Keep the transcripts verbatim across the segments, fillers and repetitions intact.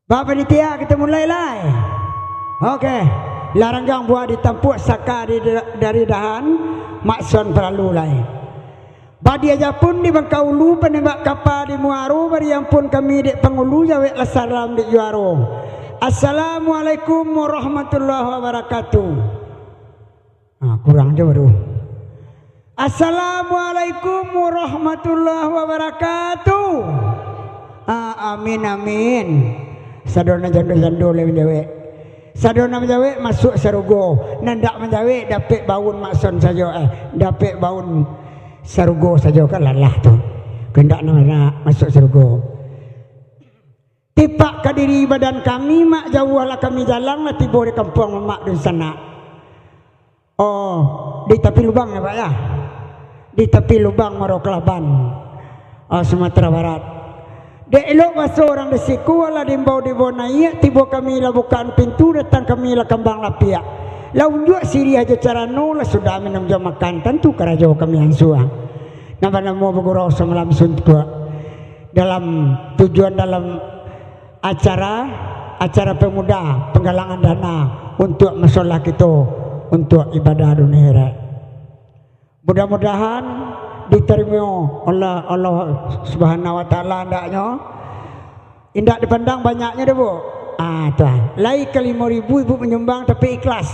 Bapak panitia, kita mulai lai. Oke. Laranggang buah ditampuak saka di, dari dahan, makson paralu lai. Badia japun di bangka ulu, panembak kapa di muaro, bari ampun kami dek pangulu, jawek lah salam dek juaro. Assalamualaikum warahmatullahi wabarakatuh. Ah, kurang jo baru. Assalamualaikum warahmatullahi wabarakatuh. Ah, amin, amin. Sadonyo jando-jando lai manjawek. Sadonyo manjawek masuak sarugo. Nan dak manjawek dapek baun makson sajo, eh, dapek baun sarugo sajo kan lalah tu. Kandak nan nak masuak sarugo. Tipak ka diri badan kami, mak, jauah lah kami jalang, lah tibo di kampuang mamak dunsanak. Oh, di tapi lubang ya, Pak, ya? Di tapi lubang Muaro Kelaban, oh, Sumatera Barat. Dek elok baso urang di siko, alah diimbau dibawo naiak, tibo kami lah bukaan pintu, datang kami lah kambang lapiak. Lah unjuak siriah jo carano, lah sudah minum jo makan, tantu karajo kami ansua. Nan banamo bagurau samalam suntuak. Dalam tujuan dalam acara, acara pemuda, penggalangan dana untuak masolah kito, untuak ibadah dunia akhirat. Mudah-mudahan ditarimo Allah, Allah Subhanahu wa Taala andaknyo. Indak dipandang banyaknyo doh, Bu. Ah, tu ah. Lai ka limo ribu ibu manyumbang tapi ikhlas.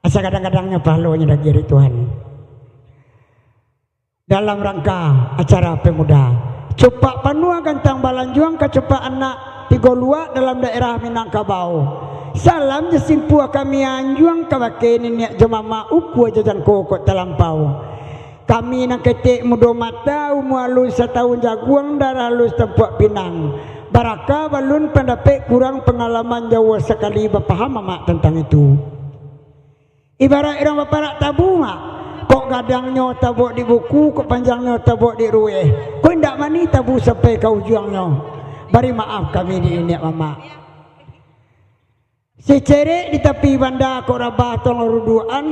Asa kadang-kadangnyo pahalonyo dari Tuhan. Dalam rangka acara pemuda. Cupak panuah gantang balanjuang, kacupak anak tigo luak dalam daerah Minangkabau. Salam jo simpua kami anjuang, kabake niniak jo mamak, ukua jo jangko kok talampau. Kami nan ketek mudo mata, umua alun satahun jaguang, darah alun satampuak pinang. Baraka balun pandapek, kurang pangalaman, jauah sakali bapaham mamak tantang itu. Ibaraik urang baparak tabu, mak. Kok gadangnyo tabuak di buku, kok panjangnyo tabuak di rueh. Kok indak mani tabu sampai ka ujuangnyo. Bari maaf kami di niniak mamak. Sicerek di tapi banda, kok rabah tolong runduakan,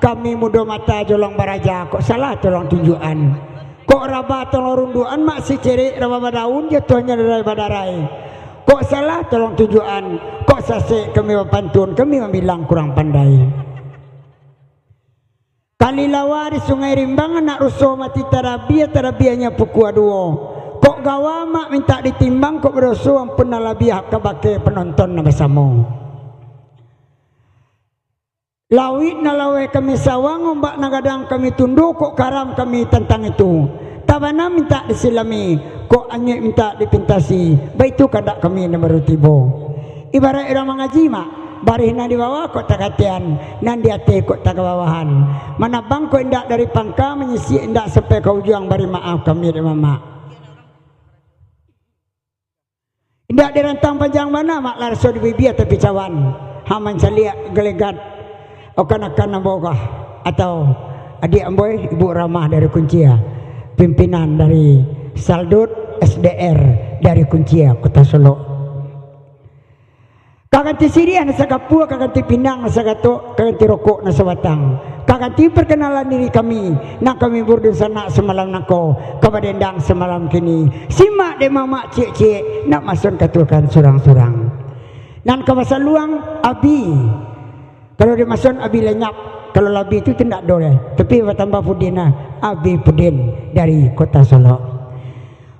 kami mudo mata jolong baraja, kok salah tolong tunjuakan. Kok rabah tolong runduakan, mak, sicerek rabah badaun, jatuahnyo darai badarai. Kok salah tolong tunjuakan, kok sasek kami bapantun, kami mambilang kurang pandai. Kali lawa di Sungai Rimbang, anak ruso mati tarabiah, tarabiahnyo pukua duo. Kok gawa, mak, mintak ditimbang, kok badoso ampun nan labiah, kabake panonton nan basamo. Lauik nan laweh kami sawang, ombak nan gadang kami tundo, kok karam kami tantang itu. Tabana mintak disilami, kok anyuik mintak dipintasi, baitu kandak kami nan baru tibo. Ibaraik urang mangaji, mak, barih nan di bawah kok takatian, nan di ateh kok takabawahan. Manabang kok indak dari pangka, manyisik indak sampai ka ujuang, bari maaf kami dek mamak. Indak dirantang panjang bana, mak, lah raso di bibia tapi cawan. Ha, mancaliak galegat. Okan-akan ambo kah? Atau adiak ambo, Ibu Ramah dari Kuncia, pimpinan dari Saldut S D R dari Kuncia, Kota Solok. Ka ganti siriah nan sakapua, ka ganti pinang nan sagatok, ka ganti rokok nan sabatang. Ka ganti parkanalan diri kami, nan kami bardunsanak samalam nangko, ka badendang samalam kini. Simak dek mamak ciek-ciek, nak mason katuakan surang-surang. Nan ka basaluang, Abi. Kalau dek mason, Abi Lenyap. Kalau Labi tu, tu ndak ado lai. Tapi batambah Pudin lah. Abi Pudin dari Kota Solok.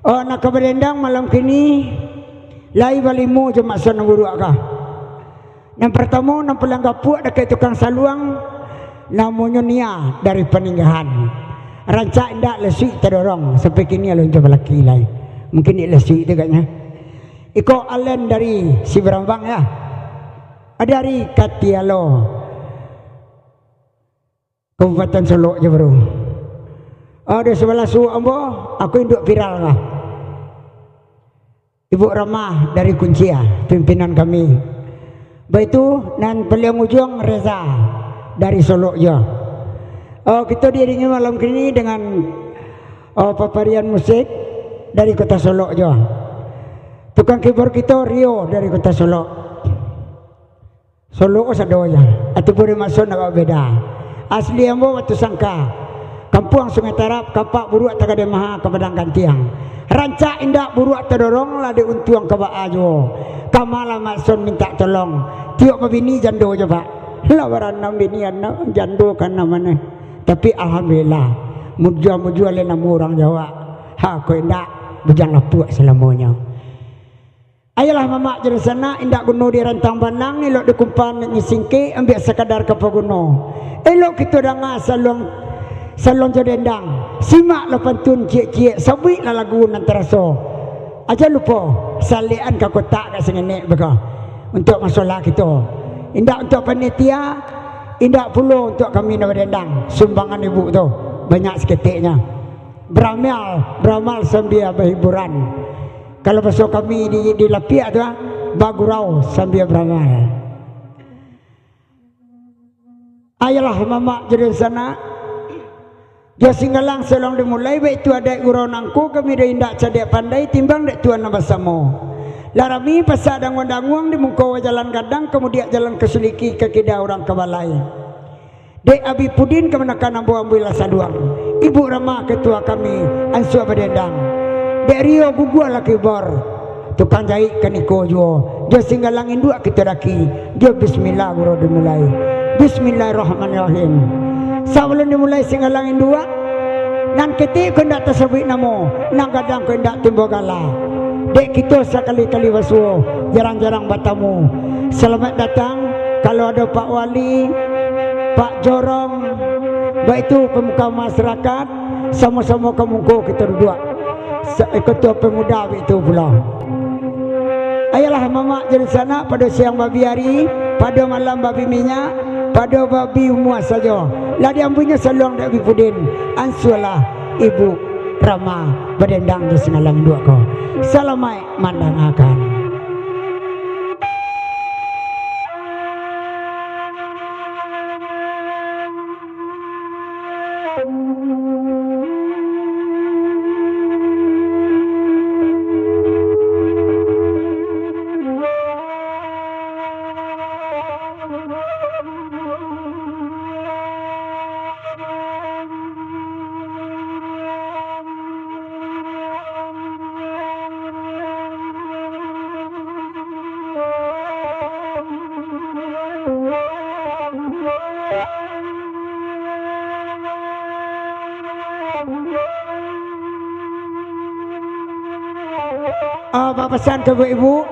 Oh, nan ka badendang malam kini, lai balimo jo mason nan buruak kah. Nan partamo, nan paliang gapuak dakek tukang saluang, namonyo Nia dari Paninggahan. Rancak indak lasuik tadorong, sampai kini alun jo balaki lai. Mungkin dek lasuik tu agaknyo. Iko Alen dari Sibarambang, ya. Dari Katialo, Kabupaten Solok jo baru. Ado sabalah suok ambo, aku induak viral lah. Ibu Ramah dari Kuncia, pimpinan kami. Baitu, nan paliang ujuang Reza dari Solok juo. Oh, kito diiringi malam kini dengan, oh, paparian musik dari Kota Solok juo. Tukang keyboard kito Rio dari Kota Solok. Solok ko sado ja, ati puri maso nak beda. Asli ambo Batu Sangka. Kampuang Sungai Tarab, kapak buruak tagadai maha ka padang gantiang. Rancak indak buruak tadorong, lah dek untuang ka baa juo. Ka ma lah Mak Son mintak tolong. Tiok babini jando jo, Pak. Lah baranam bini anak, jando ka anam aneh. Tapi alhamdulillah, mujua-mujua lai namo urang Jawa. Ha, kok indak, bujang lapuak salamonyo. Ayolah mamak jo dunsanak, indak guno dirantang banang, elok dikumpan nyo singkek, ambiak sakadar ka paguno. Elok kito danga saluang, saluang jo dendang. Simaklah pantun ciek-ciek, sabuiklah lagu nan taraso. Aja lupo, saliakan ka kotak ka singenek beko. Untuak masolah kito. Indak untuak panitia, indak pulo untuak kami nan badendang. Sumbangan ibu tu banyak saketeknyo. Baramal, baramal sambia bahiburan. Kalau baso kami di, di Lapiak tu, ah, bagurau sambia baramal. Ayolah mamak jo dunsanak, jo Singgalang saluang dimulai, baitu adaik gurau nangko, kami doh indak cadiak pandai, timbang dek Tuan nan basamo. Lah rami pasak danguang-danguang, di muko jalan gadang, kamudiak jalan ka suliki, ka kida urang ka balai. Dek Abi Pudin kamanakan ambo ambuilah saduang. Ibu Rama ketua kami, ansua badendang. Dek Rio guguah laki bor. Tukang jaik kaniko juo. Jo Singgalang induak kito daki. Jo bismillah gurau dimulai. Bismillahirrahmanirrahim. Sabalun dimulai Singgalang induak, nan ketek ko indak tasabuik namo, nan gadang ko indak timbua gala. Dek kito sakali-kali basuo, jarang-jarang batamu. Salamaik datang, kalau ado Pak Wali, Pak Jorong, baitu pamuka masarakat, samo-samo ka muko kito duduak. Sa-, Ketua Pemuda baitu pulo. Ayolah mamak jo dunsanak, pado siang babi ari, pado malam babi minyak, pado babi umua sajo. Lah diambuinyo saluang dek Abi Pudin, ansualah Ibu Rama badendang jo Singgalang induak ko. Salamaik mandangakan. Ah, bapasan ka ibu-ibu,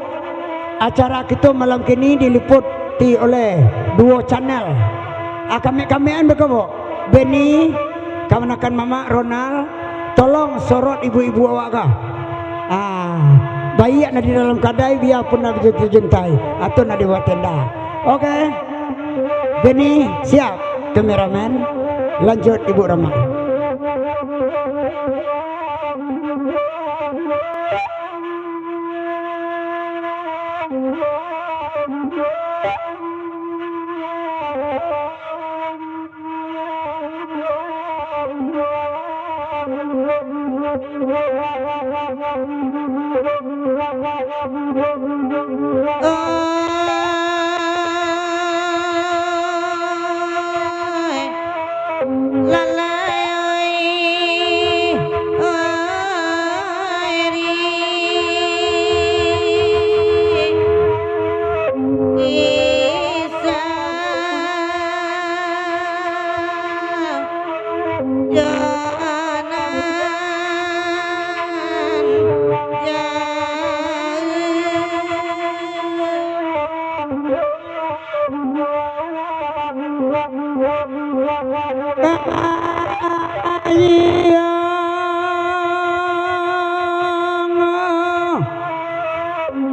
acara kito malam kini diliputi oleh duo channel. Ah, kamek-kamekan beko, Beni, kamanakan mamak Ronald, tolong sorot ibu-ibu awak ka. Ah, baiak nan di dalam kadai, biapun nan tajuntai, atau nan di bawah tenda. Oke. Beni, siap. Kameramen, lanjut Ibu Rama.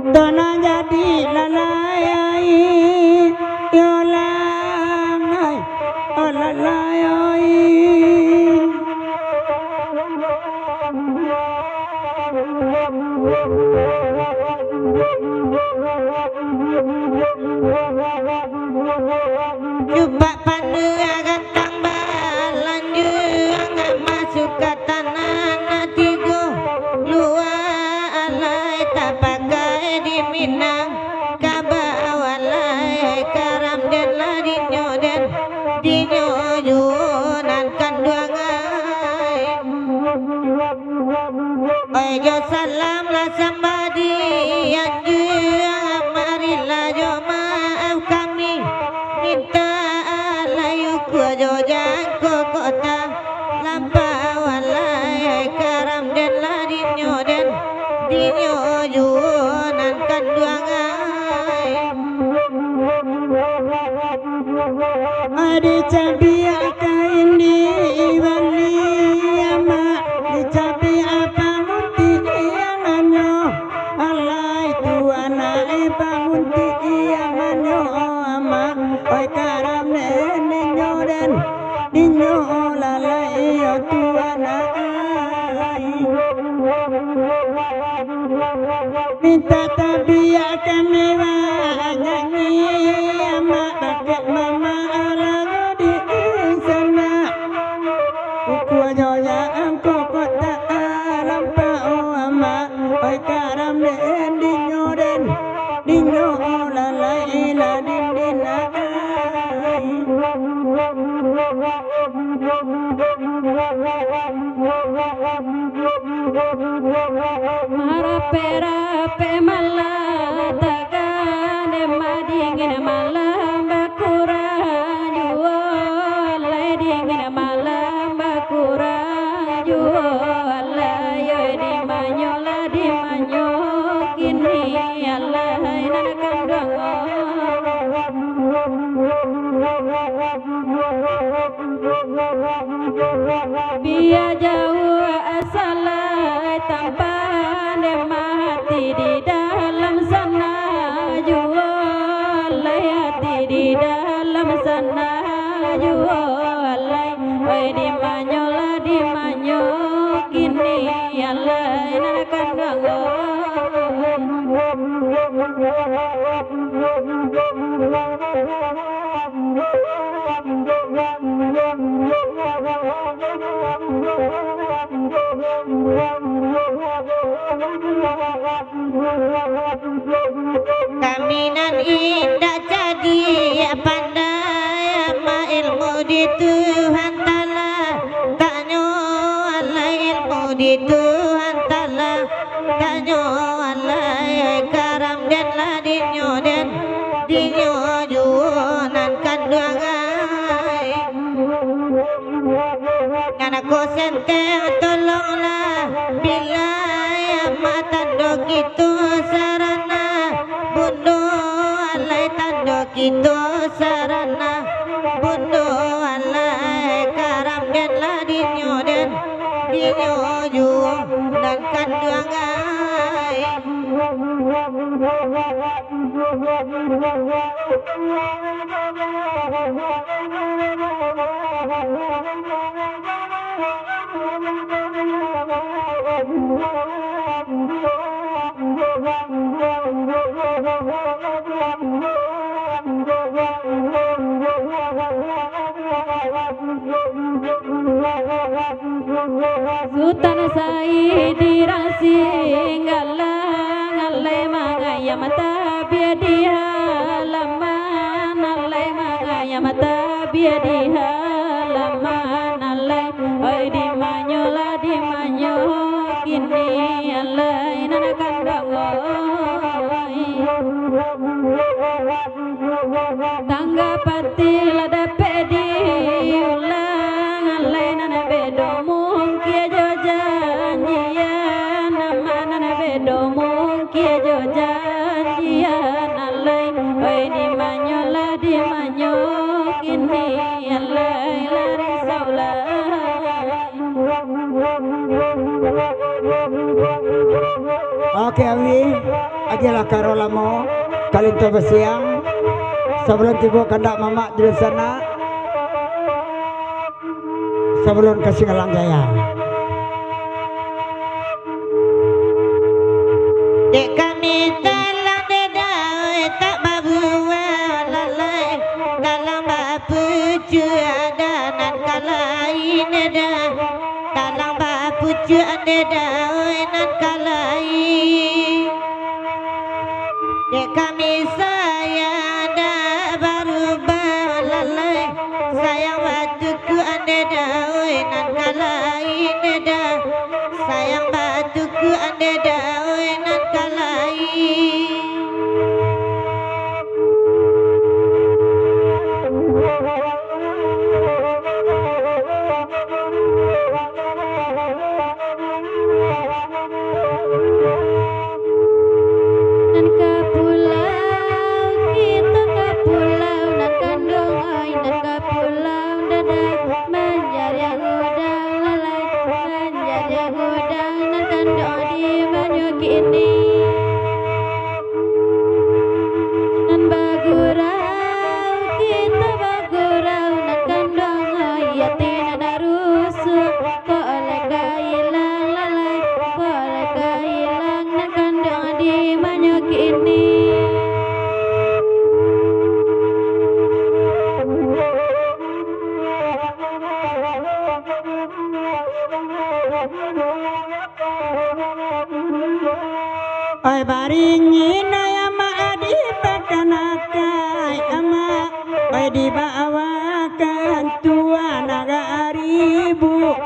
Tanah jadi lalai, yo lang, ai, oh lalai, oi. Cupak panduakan tambah lanjuang, masuak ka tanah nan tigo, lua alai tapakai di Minang, ka bawah lai karam den lah dinyo den, dinyo juo nan kanduangan. Jo salam lah sambah di anjuang, marilah jo maaf kami minta alai, ukua jo jangko kok talampau alai, karam den lah dinyo den, dinyo juo nan kanduang ai. Dicabiak kain di bali amak, dicabiak panguntiang anyo, alai tu anak panguntiang anyo amak, oi karam den dinyo den, dinyo lalai yo tu anak ai. Mintak tabiak kami banyanyi, amak bakeh mamak lagu di insana. Ukua jo jangko kok talampau amak, oi karam den dinyo den, dinyo lalai lah din dinai. Marapek-rapek malah tagane, madingin malah bakurang juo, lai dingin malah bakurang juo, lai oi dimanyo lah dimanyo kini, alai nan kanduang. Bia jauah asa lai tampan, dek mati di dalam sana juo, lai hati di dalam sana juo, lai oi dimanyo lah dimanyo kini, alai nan kanduang oi. Kami nan indak cadiak pandai, amak ilmu di Tuhan Taala. Tanyo alai ilmu di Tuhan Taala. Tanyo alai karam den lah dinyo den, dinyo juo nan kanduang ai. Nan ko senteng tolonglah, bilai amak tando kito sarana. Bundo alai tando kito sarana. Bundo alai karam den lah dinyo den, dinyo juo nan kanduang ai. Sutan Saidi Rasinggalang, alai mangayam tabiah di halaman, alai mangayam tabiah di halaman, alai oi dimanyo lah dimanyo kini, alai nan kanduang oi. Tangga patih lah dapek diulang, alai nan bedo mungkin jo janjian, amak nan bedo mungkin jo janjian, alai oi dimanyo lah dimanyo kini, alai lah risau lah. Oke, Awi, agiahlah karo lamo, kalinto basiang, sabalun tibo kandak mamak di sanak, sabalun ka Singgalang Jaya. Dek kami talang dek dawai tak babuah lalai, talang bapucuak dah nan ka lain dah, talang bapucuak dek dawai nan ka lain. Dek kami sayang dah barubah lalai, sayang batukuak dek dawai nan ka lain dah, sayang batukuak Oi, dibawa kantuan agak ribu,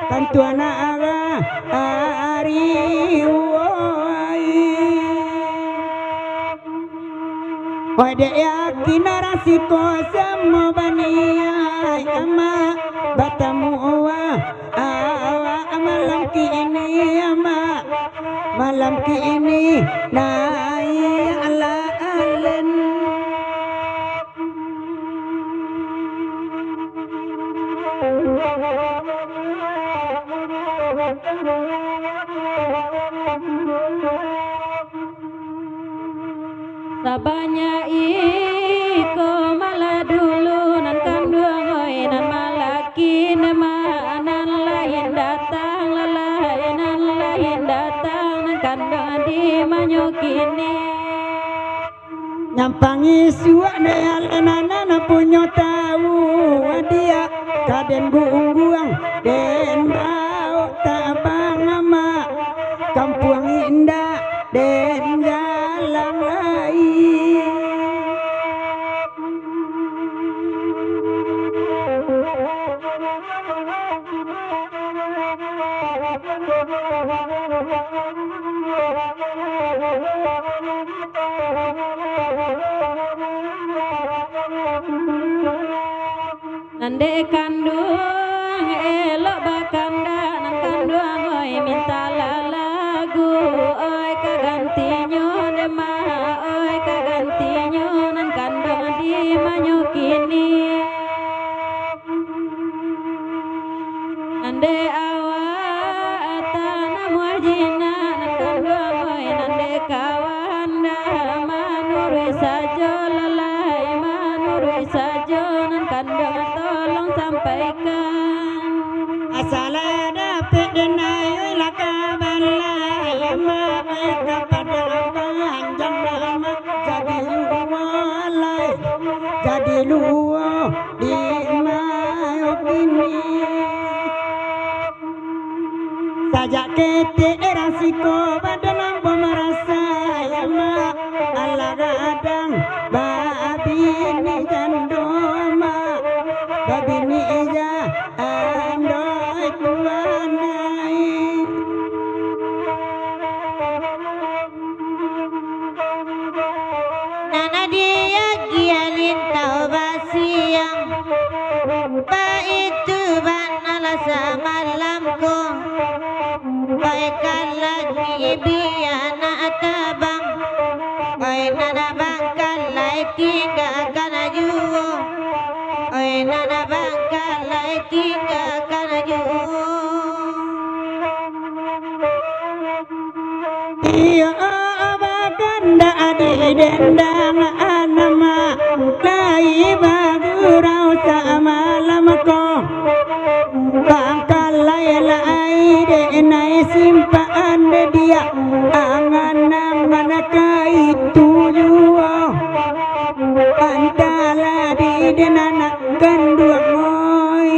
kantuan agak ribu, oi. Oi, dek yakin urang siko samo baniaik, Amak, batamu, wah. Awak malam kini, Amak, malam kini naiak lah alen. Sabanyak iko malah dulu nan kanduang, oi, nan malaki, nan ma-, nan lain datang, lalai, nan lain datang, nan kanduang di manyo kini. Nyampang isuak dek alenan nan punyo tawu, adiak, ka den gungguang, den baok tabang, Amak, kampuang indak den jalang lai. Nan dek kanduang elok bakandak, nan kanduang, oi, mintalah lagu, oi, ka gantinyo dek ma, oi, ka gantinyo nan kanduang di manyo kini. Nan dek awak tanamuah jinak, nan kanduang, oi, nan dek kawan dah manuruik sajo, lalai manuruik sajo, nan kanduang tolong sampaikan. Asalah dapek den ai, oi, lah ka balai, Amak, oi, ka Padang Panjang, Amak, jadi luo lai, jadi luo di mayo kini. Sajak ketek urang siko badan ambo marasai, Amak, alah gadang babini jando, Amak, babini jando tuan ai. Nan diagiah lintau basiang, baitu banalah samalam ko. Oi, kalai bia nak tabang, oi, nan bangkalai tinggakan juo, oi, nan bangkalai tinggakan juo. Iyo, bakandak di dendang anama, lai bagurau samalam ko. Bangkalai lai dek nai simpaan dek diak, angan-angan kaitu juo. Antala di den anak kanduang, oi.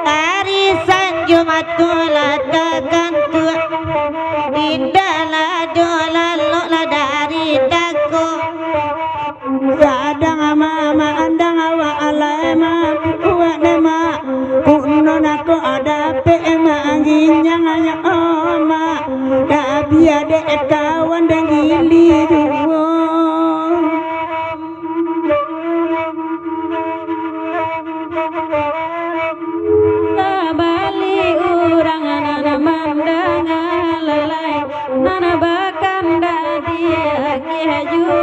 Arisan Jumat tu lah tagantuak, indak lah doh lalok lah dari tako. Sadang mama andang awak alai mabuak dek mak, kuno nako dapek mak ginyang ayo mak, dak bia dek kawan dek gili juo. Sabalik urang nan mandanga lalai, nan bakandak diagiah juo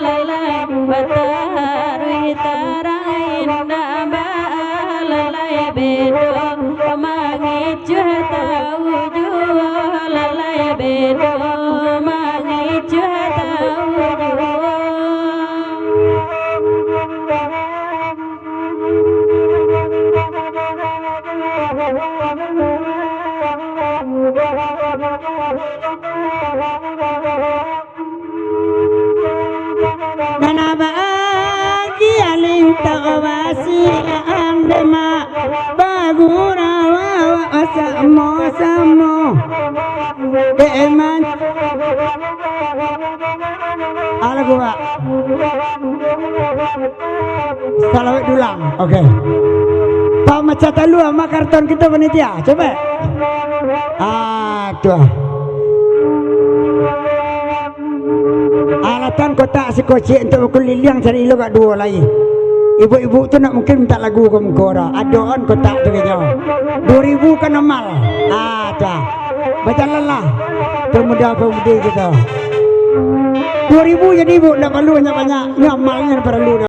lalai, bataruih tarang indak baa lalai, bedo mangicuah tawu juo lalai, bedo mangicuah tawu juo. Nan baagiah lintau basiang dek mak, bagurau awak samo-samo. Dek man- Salawat dulang. Oke. Pamacah talua mah karton kito panitia. Coba. Ah, tu ah. Alatan kotak si kocik untuak bakuliliang cari lo gak duo lai. Ibu-ibu tu nak mungkin minta lagu ka muko dah. Adoan kotak tu kanyo. Duo ribu kan amal. Ah, tu ah. Bajalanlah pemuda-pemudi kito. Duo ribu jadi, Bu, ndak paralu banyak-banyak. Nyo amalnyo paralu dah.